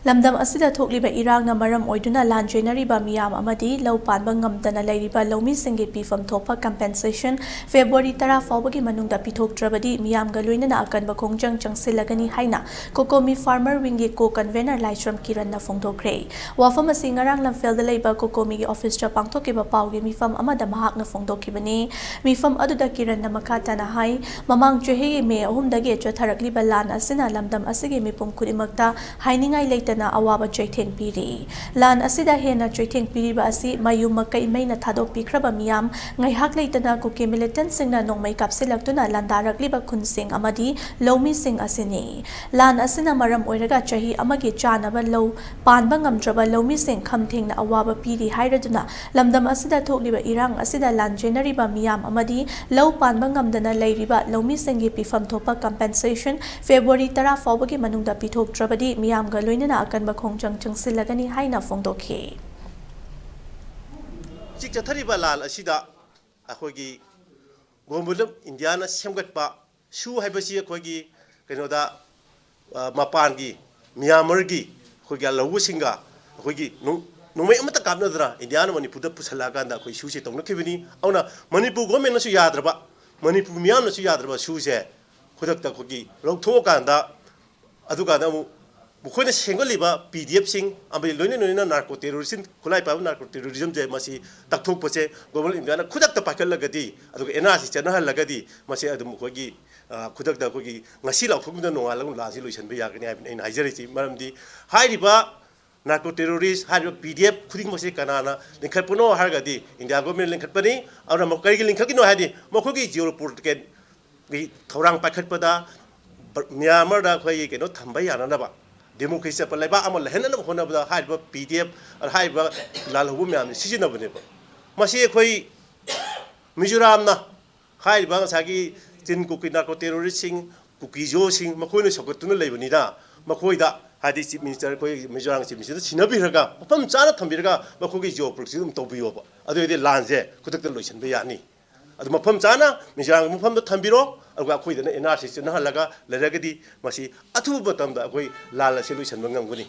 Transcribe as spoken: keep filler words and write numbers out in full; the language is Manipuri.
ꯂꯝꯗꯝ ꯑꯁꯤꯗ ꯊꯣꯛꯂꯤꯕ ꯏꯔꯥꯡꯅ ꯃꯔꯝ ꯑꯣꯏꯗꯨꯅ ꯂꯥꯟ ꯆꯦꯟꯅꯔꯤꯕ ꯃꯤꯌꯥꯝ ꯑꯃꯗꯤ ꯂꯧ ꯄꯥꯟꯕ ꯉꯝꯗꯅ ꯂꯩꯔꯤꯕ ꯂꯧꯃꯤꯁꯤꯡꯒꯤ ꯄꯤꯐꯝ ꯊꯣꯛꯄ compensation February ꯇꯔꯥ ꯐꯥꯎꯕꯒꯤ ꯃꯅꯨꯡꯗ ꯄꯤꯊꯣꯛꯇ꯭ꯔꯕꯗꯤ ꯃꯤꯌꯥꯝꯒ ꯂꯣꯏꯅꯅ ꯑꯀꯟꯕ ꯈꯣꯡꯖꯪ ꯆꯪꯁꯤꯜꯂꯒꯅꯤ ꯍꯥꯏꯅ COCOMI Farmer Wingꯒꯤ co-convener ꯂꯥꯏꯁ꯭ꯔꯝ ꯀꯤꯔꯟꯅ ꯐꯣꯡꯗꯣꯛꯈ꯭ꯔꯦ꯫ ꯋꯥꯐꯝ ꯑꯁꯤ ꯉꯔꯥꯡ ꯂꯝꯐꯦꯜꯗ ꯂꯩꯕ COCOMIꯒꯤ officeꯇ ꯄꯥꯡꯊꯣꯛꯈꯤꯕ ꯄꯥꯎꯒꯤ ꯃꯤꯐꯝ ꯑꯃꯗ ꯃꯍꯥꯛꯅ ꯐꯣꯡꯗꯣꯛꯈꯤꯕꯅꯤ꯫ ꯃꯤꯐꯝ ꯑꯗꯨꯗ ꯀꯤꯔꯟꯅ ꯃꯈꯥ ꯇꯥꯅ ꯍꯥꯏ, ꯃꯃꯥꯡ ꯆꯍꯤꯒꯤ May ꯑꯍꯨꯝꯗꯒꯤ ꯆꯠꯊꯔꯛꯂꯤꯕ ꯂꯥꯟ ꯑꯁꯤꯅ ꯂꯝꯗꯝ ꯑꯁꯤꯒꯤ ꯃꯤꯄꯨꯝ ꯈꯨꯗꯤꯡꯃꯛꯇ ꯍꯥꯏꯅꯤꯡꯉꯥꯏ ꯂꯩꯇꯅ ꯑꯋꯥꯕ ꯆꯩꯊꯦꯡ ꯄꯤꯔꯤ꯫ ꯂꯥꯟ ꯑꯁꯤꯗ ꯍꯦꯟꯅ ꯆꯩꯊꯦꯡ ꯄꯤꯔꯤꯕ ꯑꯁꯤ ꯃꯌꯨꯝ ꯃꯀꯩ ꯃꯩꯅ ꯊꯥꯗꯣꯛꯄꯤꯈ꯭ꯔꯕ ꯃꯤꯌꯥꯝ, ꯉꯥꯏꯍꯥꯛ ꯂꯩꯇꯅ ꯀꯨꯀꯤ militantꯁꯤꯡꯅ ꯅꯣꯡꯃꯩ ꯀꯥꯞꯁꯤꯜꯂꯛꯇꯨꯅ ꯂꯥꯟꯗꯥꯔꯛꯂꯤꯕ ꯈꯨꯟꯁꯤꯡ ꯑꯃꯗꯤ ꯂꯧꯃꯤꯁꯤꯡ ꯑꯁꯤꯅꯤ꯫ ꯂꯥꯟ ꯑꯁꯤꯅ ꯃꯔꯝ ꯑꯣꯏꯔꯒ ꯆꯍꯤ ꯑꯃꯒꯤ ꯆꯥꯅꯕ ꯂꯧ ꯄꯥꯟꯕ ꯉꯝꯗ꯭ꯔꯕ ꯂꯧꯃꯤꯁꯤꯡ ꯈꯝ ꯊꯦꯡꯅ ꯑꯋꯥꯕ ꯄꯤꯔꯤ ꯍꯥꯏꯔꯗꯨꯅ ꯂꯝꯗꯝ ꯑꯁꯤꯗ ꯊꯣꯛꯂꯤꯕ ꯏꯔꯥꯡ ꯑꯁꯤꯗ ꯂꯥꯟ ꯆꯦꯟꯅꯔꯤꯕ ꯃꯤꯌꯥꯝ ꯑꯃꯗꯤ ꯂꯧ ꯄꯥꯟꯕ ꯉꯝꯗꯅ ꯂꯩꯔꯤꯕ ꯂꯧꯃꯤꯁꯤꯡꯒꯤ ꯄꯤꯐꯝ ꯊꯣꯛꯄ compensation February ꯇꯔꯥ ꯐꯥꯎꯕꯒꯤ ꯃꯅꯨꯡꯗ ꯄꯤꯊꯣꯛꯇ꯭ꯔꯕꯗꯤ ꯃꯤꯌꯥꯝꯒ ꯂꯣꯏꯅꯅ ꯑꯀꯟꯕ ꯈꯣꯡꯖꯪ ꯆꯪꯁꯤꯜꯂꯒꯅꯤ ꯍꯥꯏꯅ ꯐꯣꯡꯗꯣꯛꯈꯤ꯫ ꯍꯧꯖꯤꯛ ꯆꯠꯊꯔꯤꯕ ꯂꯥꯟ ꯑꯁꯤꯗ ꯑꯩꯈꯣꯏꯒꯤ Government of Indiaꯅ ꯁꯦꯝꯒꯠꯄ ꯁꯨ ꯍꯥꯏꯕꯁꯤ ꯑꯩꯈꯣꯏꯒꯤ ꯀꯩꯅꯣꯗ, ꯑ, ꯃꯄꯥꯟꯒꯤ ꯃ꯭ꯌꯥꯟꯃꯥꯔꯒꯤ ꯑꯩꯈꯣꯏꯒꯤ ꯂꯧꯎꯕꯁꯤꯡꯒ ꯑꯩꯈꯣꯏꯒꯤ ꯅꯣꯡ-, ꯅꯣꯡꯃꯩ ꯑꯃꯠꯇ ꯀꯥꯞꯅꯗꯅ ꯏꯟꯗꯤꯌꯥꯅ ꯃꯅꯤꯄꯨꯔꯗ ꯄꯨꯁꯜꯂꯛꯑꯀꯥꯟꯗ ꯑꯩꯈꯣꯏ ꯁꯨꯁꯦ ꯇꯧꯅꯈꯤꯕꯅꯤ꯫ ꯑꯗꯨꯅ ꯃꯅꯤꯄꯨꯔ governmentꯅꯁꯨ ꯌꯥꯗ꯭ꯔꯕ, ꯃꯅꯤꯄꯨꯔ ꯃꯤꯌꯥꯝꯅꯁꯨ ꯌꯥꯗ꯭ꯔꯕ ꯁꯨꯁꯦ ꯈꯨꯗꯛꯇ ꯑꯩꯈꯣꯏꯒꯤ ꯂꯧꯊꯣꯛꯑꯀꯥꯟꯗ, ꯑꯗꯨꯀꯥꯟꯗ ꯑꯃꯨꯛ ꯃꯈꯣꯏꯅ ꯁꯦꯝꯒꯠꯂꯤꯕ ꯄꯤ ꯗꯤ ꯑꯦꯐꯁꯤꯡ ꯑꯃꯗꯤ ꯂꯣꯏꯅ ꯂꯣꯏꯅꯅ narco terrorism, ꯈꯨꯠꯂꯥꯏ ꯄꯥꯏꯕ narco terrorismꯁꯦ ꯃꯁꯤ ꯇꯛꯊꯣꯛꯄꯁꯦ government of Indiaꯅ ꯈꯨꯗꯛꯇ ꯄꯥꯏꯈꯠꯂꯒꯗꯤ, ꯑꯗꯨꯒ ꯑꯦꯟ ꯑꯥꯔ ꯁꯤ ꯆꯠꯅꯍꯜꯂꯒꯗꯤ, ꯃꯁꯤ ꯑꯗꯨꯝ ꯑꯩꯈꯣꯏꯒꯤ, ꯑ, ꯈꯨꯗꯛꯇ ꯑꯩꯈꯣꯏꯒꯤ ꯉꯁꯤ ꯂꯥꯎꯊꯣꯛꯈꯤꯕꯗ ꯅꯣꯡꯉꯥꯜꯂꯒ ꯂꯥꯟꯁꯤ ꯂꯣꯏꯁꯤꯟꯕ ꯌꯥꯒꯅꯤ ꯍꯥꯏꯕꯅꯤ ꯑꯩꯅ ꯍꯥꯏꯖꯔꯤꯁꯤ꯫ ꯃꯔꯝꯗꯤ ꯍꯥꯏꯔꯤꯕ narco terrorist, ꯍꯥꯏꯔꯤꯕ ꯄꯤ ꯗꯤ ꯑꯦꯐ ꯈꯨꯗꯤꯡꯃꯛꯁꯤ ꯀꯅꯥꯅ ꯂꯤꯡꯈꯠꯄꯅꯣ ꯍꯥꯏꯔꯒꯗꯤ India government ꯂꯤꯡꯈꯠꯄꯅꯤ꯫ ꯑꯗꯨꯅ ꯀꯔꯤꯒꯤ ꯂꯤꯡꯈꯠꯈꯤꯅꯣ ꯍꯥꯏꯗꯤ ꯃꯈꯣꯏꯒꯤ geopolitical ꯒꯤ ꯊꯧꯔꯥꯡ ꯄꯥꯏꯈꯠꯄꯗ ꯕ-, ꯃ꯭ꯌꯥꯟꯃꯥꯔꯗ ꯑꯩꯈꯣꯏꯒꯤ ꯀꯩꯅꯣ ꯊꯝꯕ ꯌꯥꯅꯅꯕ, democracy ꯆꯠꯄ ꯂꯩꯕꯥꯛ ꯑꯃ ꯂꯩꯍꯟꯅꯕ ꯍꯣꯠꯅꯕꯗ ꯍꯥꯏꯔꯤꯕ ꯄꯤ ꯗꯤ ꯑꯦꯐ, ꯍꯥꯏꯔꯤꯕ ꯂꯥꯜꯍꯧꯕ ꯃꯌꯥꯝꯁꯦ ꯁꯤꯖꯤꯟꯅꯕꯅꯦꯕ꯫ ꯃꯁꯤ ꯑꯩꯈꯣꯏ ꯃꯤꯖꯣꯔꯥꯝꯅ ꯍꯥꯏꯔꯤꯕ ꯉꯁꯥꯏꯒꯤ ꯆꯤꯟ ꯀꯨꯀꯤ narco terroristꯁꯤꯡ, ꯀꯨꯀꯤꯖꯣꯁꯤꯡ ꯃꯈꯣꯏꯅ ꯁꯧꯒꯠꯇꯨꯅ ꯂꯩꯕꯅꯤꯅ, ꯃꯈꯣꯏꯗ ꯍꯥꯏꯗꯤ Chief Minister, ꯑꯩꯈꯣꯏ ꯃꯤꯖꯣꯔꯥꯝ Chief Ministerꯗ ꯁꯤꯟꯅꯕꯤꯔꯒ ꯃꯐꯝ ꯆꯥꯅ ꯊꯝꯕꯤꯔꯒ ꯃꯈꯣꯏꯒꯤ geopolitics ꯑꯗꯨꯝ ꯇꯧꯕꯤꯌꯣꯕ꯫ ꯑꯗꯨ ꯑꯣꯏꯔꯗꯤ ꯂꯥꯟꯁꯦ ꯈꯨꯗꯛꯇ ꯂꯣꯏꯁꯤꯟꯕ ꯌꯥꯅꯤ꯫ ꯑꯗꯨ ꯃꯐꯝ ꯆꯥꯅ ꯃꯤꯖꯣꯔꯥꯝꯒꯤ ꯃꯐꯝꯗ ꯊꯝꯕꯤꯔꯣ, ꯑꯗꯨꯒ ꯑꯩꯈꯣꯏꯗꯅ ꯑꯦꯟ ꯑꯥꯔ ꯁꯤ ꯆꯠꯅꯍꯜꯂꯒ ꯂꯩꯔꯒꯗꯤ ꯃꯁꯤ ꯑꯊꯨꯕ ꯃꯇꯝꯗ ꯑꯩꯈꯣꯏ ꯂꯥꯟ ꯑꯁꯤ ꯂꯣꯏꯁꯤꯟꯕ ꯉꯝꯒꯅꯤ꯫